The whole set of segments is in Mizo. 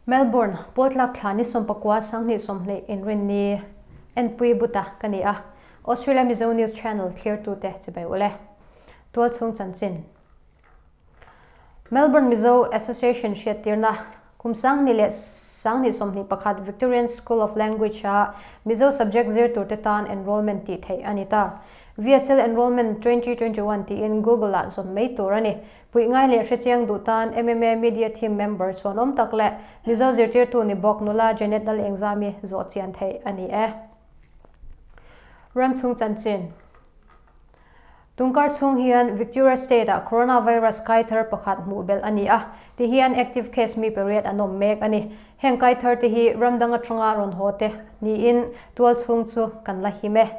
Melbourne, Pawltlak thla ni 19 2020 Inrinni Enpui Buta ka ni a, Australia Mizo News Channel thlirtute chibai ule. Tualchhung chanchin. Melbourne Mizo Association hriattirna kum 2021 Victorian School of Language a Mizo subject zir turte tan enrolment tih theih a ni ta. VSL Enrolment 2021 tiin Google ah zawn mai tur a ni. Puih ngai leh hrechiang duh tan MMA Media Team member chhuanawm tak leh Mizo zirtirtu ni bawk nula Janet Lalengzami zawh chian theih a ni e. Ramchhung chanchin. Tungkar chhung hian Victoria State ah coronavirus kai thar pakhat hmuh belh a ni a, ti hian active case mi pariat an awm mek a ni. Heng kai thar te hi ram dang atanga rawn haw te niin tual chhung chu kan la him e.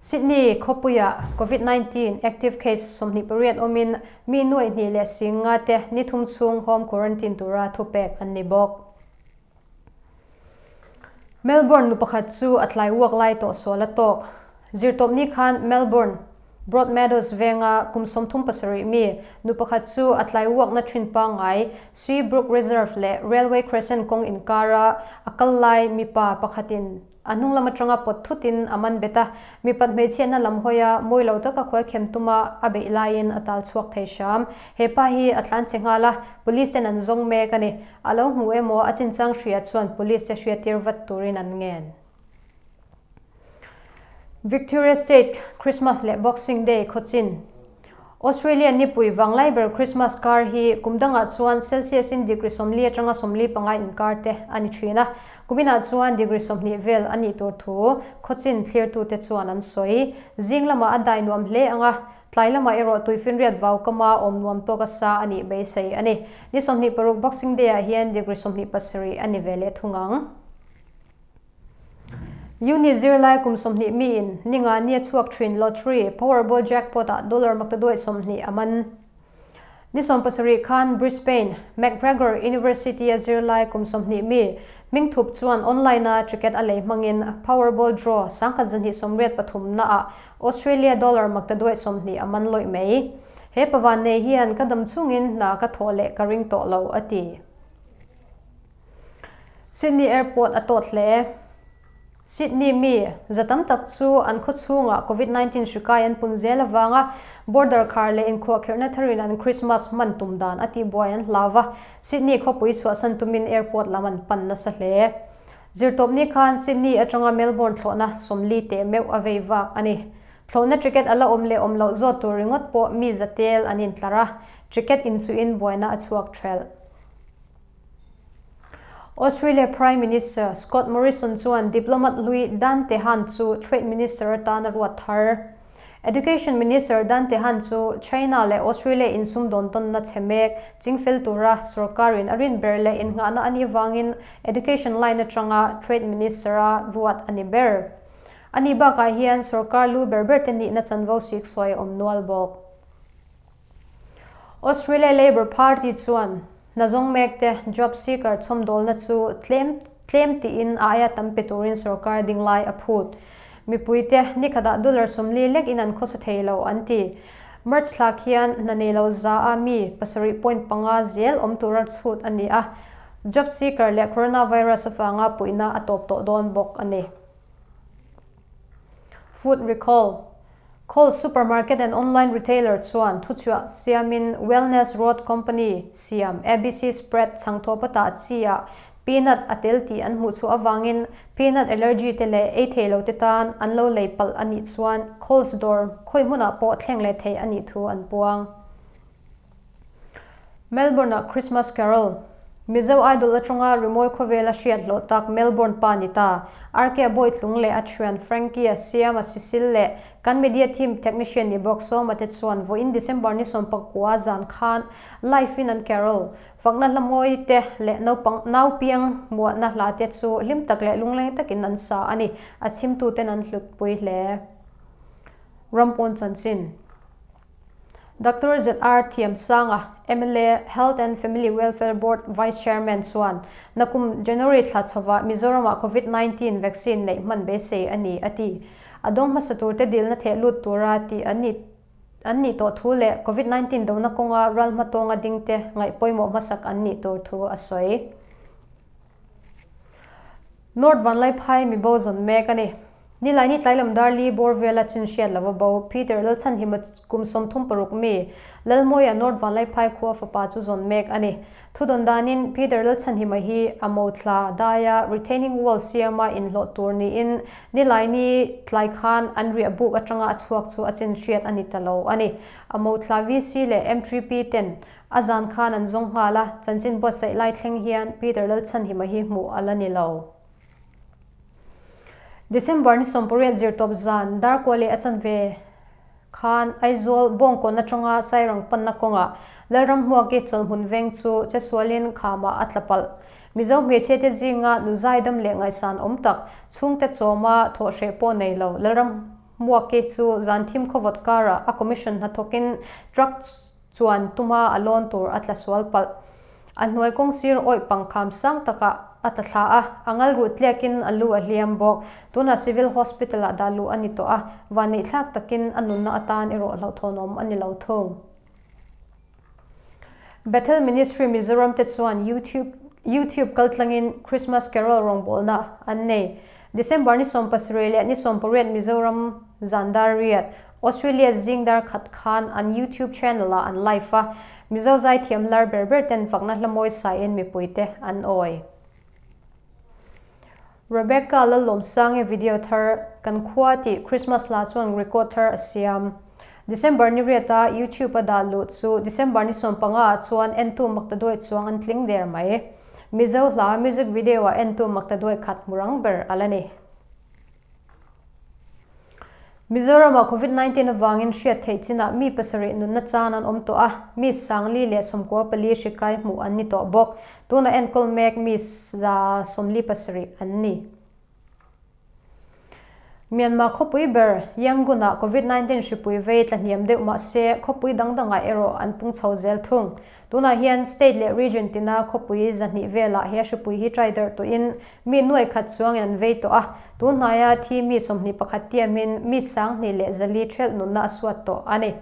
Sydney khawpuiah Covid 19 active case 28 awmin mi 2,150 te ni thum chhung home quarantine tura thupek an ni bawk. Melbourne nu pakhat chu a tlai uak lai tawh sual a tawk. Zirtawpni khan Melbourne Broadmeadows venga kum 37 mi nu pakhat chu a tlai uakna thin pangai Seabrook Reserve leh Railway Crescent kawng inkara a kal lai mipa pakhatin a hnung lam atanga pawt thutin a man bet a, mipat hmeichhiatna lam hawia mawi lo taka khuai khem tuma a beih laiin a tal chhuak thei hram. He pa hi a tlan che nghal a, police ten an zawng mek a ni. A lo hmu emaw a chinchang hria chuan police te hriattir vat turin an ngen. Victoria State Christmas leh Boxing Day khawchin. Australia nipui vanglai ber Christmas kar hi kum dangah chuan Celsius in degree 40 atanga 45 inkar te a ni thin a, kuminah chuan degree 20 vel a nih tur thu khawchin thlirtute chuan an sawi. Zing lamah a dai nuam hle anga, tlai lamah erawh tuifinriat vau kama awm nuam tawk a sa a nih beisei a ni. Ni 26 Boxing Day ah hian degree 27 a ni ve leh thung ang. Uni zirlai kum 20 mi in ninga nia chhuak thin lottery Powerball jackpot ah dollar maktaduai 20 a man. Ni 17 khan Brisbane McGregor University a zirlai kum 20 mi Mingthup chuan online a ticket a lei hmangin Powerball draw 1283 na ah Australia dollar maktaduai 20 a man lawih mai. He pawan nei hian ka dam chungin na ka thaw leh ka ring tawh lo a ti. Sydney Airport a tawt hle. Sydney mi zatam tak chu an khaw chhungah COVID-19 hri an pun zel awanga border khar leh inkhuah kherhna tharin an Christmas man tum dan a ti buai an hlawa Sydney khawpui chhuahsan tumin airport lam an pan nasa hle. Zirtawpni khan Sydney atanga Melbourne thlawhna 40 te meuh a vei vak a ni. Thlawhna ticket ala awm leh awm loh zawt tur ringawt pawh mi zatel an intlar a, ticket inchuin buaina a chhuak thelh. Australia Prime Minister Scott Morrison chuan diplomat Louis Dan Tehan chu Trade Minister atan a ruat thar. Education Minister Dan Tehan chu China leh Australia insum dawn tawn na chhe mek chingfel tura sarkarin a rin ber leh innghahna a nih vangin education line atanga Trade Minister a ruat a ni ber. Ani bakah hian sarkar lu ber ber te nihna chanvo sik sawi awm nual bawk. Australia Labor Party chuan nazawng mek te job seeker chhawmdawlna chu tlem tlem tiin a aia tam pe turin sarkar dinglai a phut. Mipui te nikhatah dollar 40 lek in an khawsa thei lo an ti. March thla khian hna nei lo za a mi 7.5 zel awm tura chhut a ni a. Job seeker leh coronavirus avanga puihna a tawp tawh dawn bawk a ni. Food recall. Coles Supermarket and online retailer chuan thuchhuah siamin Wellness Road Company siam ABC spread changthaw pata chi a peanut a tel tih an hmuh chu awangin peanut allergy te leh ei thei lo te tan an lo lei palh a nih chuan Coles dawr khawi hmunah pawh thleng leh thei a nih thu an puang. Melbourne a Christmas Carol. Mizo Idol atanga rimawi khawvel a hriat hlawh tak Melbourne pa ni ta. RK Boy tlung leh a thian Frankie a siam a Cecil leh kan media team technician ni bawk sawma te chuan vawiin December ni 19 zan khan live in an carol. Fakna hlamawi te leh naupang nau piang muahna hla te chu hlim tak leh lungleng takin an sa a ni. A chhimtu ten an hlut pui hle. Rampawn chanchin. Dr. ZR Thiamsanga, MLA Health and Family Welfare Board Vice Chairman chuan nakum January thla chhowa Mizoram ah COVID-19 vaccine nei hman beisei a ni a ti. A dawng hmasa tur te dilna theh lut tura ti an ni an nih tawh thu leh COVID-19 dona kawnga ral hmatawnga ding te ngaih pawimawh hmasak an nih tur thu a sawi. North Vanlaiphai mibo zawn mek a ni. Nilaini tlailam dar li bawr vela chin hriat lova bo Peter Lalchhanhima kum 36 mi Lalmawia North Vanlaiphai khua fapa chu zawn mek a ni. Thudawn danin Peter Lalchhanhima hi a mothla daia retaining wall siama inhlawh tur niin Nilaini tlai khan an riah buk atanga a chhuak chu a chin hriat a ni ta lo a ni. A mothla VC leh M3P ten a zan khan an zawng nghal a, chanchin buatsaih lai thleng hian Peter Lalchhanhima hi hmuh a la ni lo. December ni 18 zirtawp zan dar kua leh a chanve khan Aizawl Bawngkawn atanga Sairang panna kawnga Lalram hmuaki chawlhmun veng chu chesualin khama a tlapal. Mizo hmeichhe te zinga nu zaidam leh ngaisan awm tak chhungte chawma thaw hre pawh nei lo Lalram hmuaki chu zan thim khawvawt kara a commission hnathawkin truck chuan tuma a lawn tur a tla sual palh. A hnuai kawng sir awih pangkham sang taka a tla thla a, angal ru tlekin a lu a hliam bawk. Tuna civil hospital ah dah luh ani tawh a, van nei thlak takin a nunna atan erawh hlauhthawnawm ani lo thung. Bethel Ministry Mizoram te chuan YouTube kaltlangin Christmas Carol rawngbawlna an nei. December ni 17 leh ni 18 Mizoram zandar riat Australia zingdar khat khan an YouTube channel a an live a Mizo zai thiam lar ber ber ten fakna hlamawi sai in mipuite an oi. Rebecca lalom sangi video thar kan khua ti Christmas la chuan record thar asiam. December ni riata YouTube a da lut chu December ni 15 chuan entu makta doi chuang an tling der mai. Mizo hla music video a entu makta doi khat murang ber alani. Mizoram a COVID-19 awangin hriat theih chinah mi pasarih nunna chan an awm tawh a, mi sangli leh 94 hrikai hmuh an ni tawh bawk. Tuna enkawl mek mi za 47 an ni. Myanmar khawpui ber Yangon ah COVID-19 hripui vei tla hniam deuh mah se khawpui dang dangah erawh an pung chho zel thung. Tunah hian state leh region tina khawpui zahnih velah he hripui hi try der tuin mi nuai khat chuangin an vei tawh a, tun hnaia thi mi 21 tiamin mi sanghnih leh zali thelh nunna a suat tawh ani.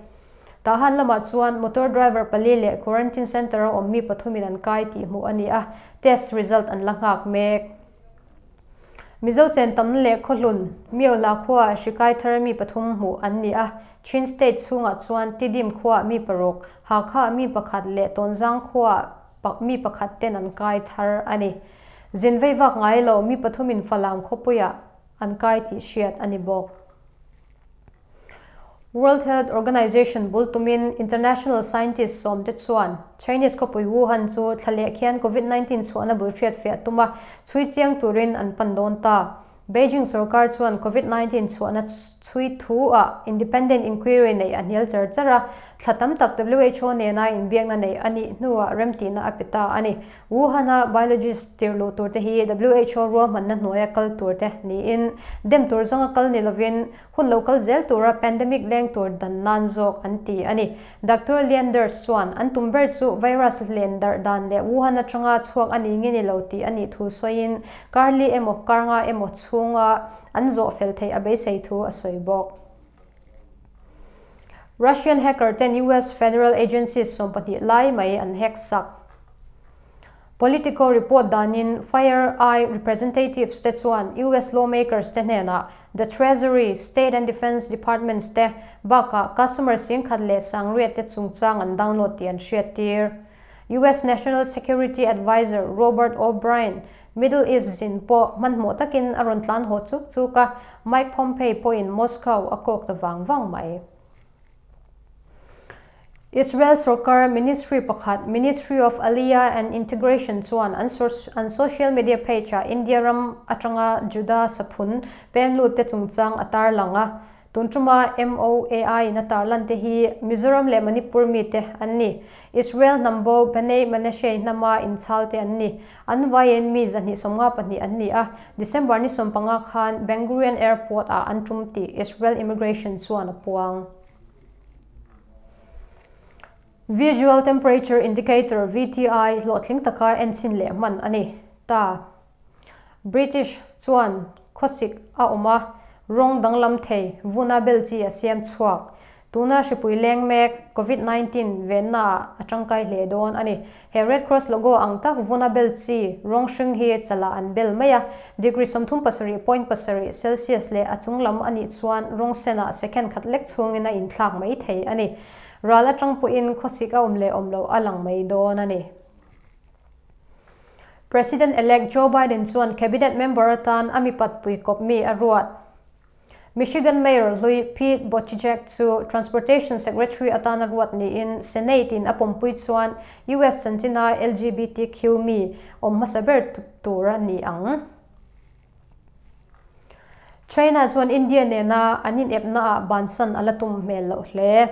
Tahan lamah chuan motor driver pali leh quarantine center a awm mi pathumin an kai tih hmuh ani a, test result an la nghak mek. Mizo chen tam leh khawhlun mio la khuwa hrikai thar mi pathum hmuh an ni a, Chin state chungah chuan Tidim khuwa mi paruk, Hakha mi pakhat leh Tonzang khuwa mi pakhat ten an kai thar ani. Zinvei vak ngai lo mi pathumin falam khawpuia an kai tih hriat ani bawk. World Health Organization bultumin International Scientist som te chuan Chinese khawpui Wuhan chu thlaleh khian COVID-19 chuan a bul hriat fiah tuma chui chiang turin an pan dawn ta. Beijing sarkar chuan COVID-19 chuan a chui thu a independent inquiry nei a hnial char chara thlatam tak WHO nena in biakna nei ani hnuah remtina a peta ani. Wuhan a biologist tirlu tur te hi WHO ruahmanna na hnuaia kal tur te niin dem tur zawnga kal ni lovin hun local zel tura pandemic leng tur dan nan zawk an ti ani. Dr. Leander chuan an tumber chu virus len dar dan le Wuhan atanga chuak ani ngini lo ti ani thu soin karli emo karnga emo chunga an zo fel thei a beisei thu a soi bawk. Russian hacker ten US federal agencies 12 lai mai an hack sak. Politico report danin FireEye representatives te chuan US lawmakers te hnena the Treasury, State and Defense Departments te baka customer sing khat le sangriat te chungchang an download ti an hriat tir. US National Security Advisor Robert O'Brien Middle East zin po manhmo takin aron tlan ho chuk chuka Mike Pompeo po in Moscow a kok ta wang wang mai. Israel Sarkar Ministry pakhat Ministry of Aliyah and Integration chuan an social media page a India ram atanga Juda saphun pemlu te chungchang atar langa tunchuma MOAI na tarlan te hi Mizoram le Manipur mi te anni. Israel nambo Bnei Menashe nama inchal te anni. An YN mi zani somnga pahnih anni a December ni 15 khan Ben Gurion Airport a antum ti Israel Immigration chuan a puang. Visual Temperature Indicator VTI hlawhtling taka enchin leh man ani ta. British chuan khawsik a awm a rawng danglam thei vuna bel chi a siam chhuak. Tuna hripui leng mek Covid 19 venna ah a tangkai hle dawn a ni. He Red Cross logo ang tak vuna bel chi rawng hring hi chalah an bel mai a, degree 37.7 Celsius leh a chung lam a nih chuan rawng senah second khat lek chhungin a inthlak mai thei a ni. Ral atang pawhin khawsik a awm leh awm loh a lang mai dawn a ni. President-elect Joe Biden chuan Cabinet member atan a mipat pui kawp mi a ruat. Michigan Mayor hlui Pete Buttigieg chu Transportation Secretary atana ruat niin Senate in a pawmpui chuan US chanchina LGBTQ mi awm hmasa ber tur a ni ang. China chuan India nena an inepna ah bansan a la tum hmel loh hle.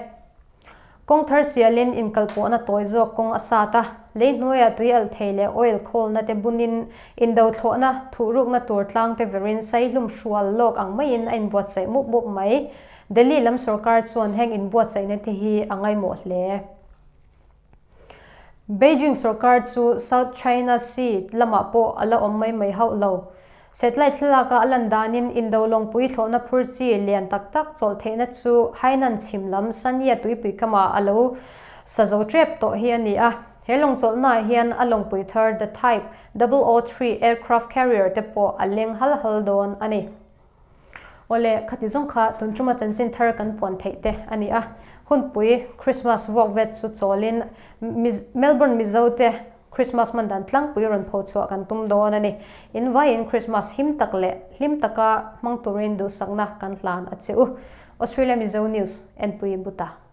Kawng thar sialin inkalpawhna tawi zawk kawng a sat a, lei hnuaiah tui alh thei leh oil khawlna te bunin indo thlawhna, thuhrukna tur tlang te verin saihlum hrual lawk ang maiin a inbuatsaih mup mup mai. Delhi lam sorkar chuan heng inbuatsaihna te hi a ngaimawh hle. Beijing sorkar chu South China Sea lamah pawh a la awm mai mai hauh lo. Satellite thlalaka a lan danin Indo lawngpui thlawhna phur chi lian tak tak chawlh theihna chu Hainan chhim lam Sanya tuipui kamah a lo sa zo tep tawh hi a ni a. He lawng chawlhnaah hian a lawngpui thar The Type 003 aircraft carrier te pawh a leng hal hal dawn a ni. Awle, khati zawng kha tun tuma chanchin thar kan puan theih te a ni a. Hunpui Christmas vuak vet chu chawlin Melbourne Mizo te Christmas hman dan tlangpui rawn pho chhuah kan tum dawn a ni. In vaiin Christmas him tak leh hlim taka hmang turin duhsakna kan hlan a che u. Australia Mizo News, Enpui Buta.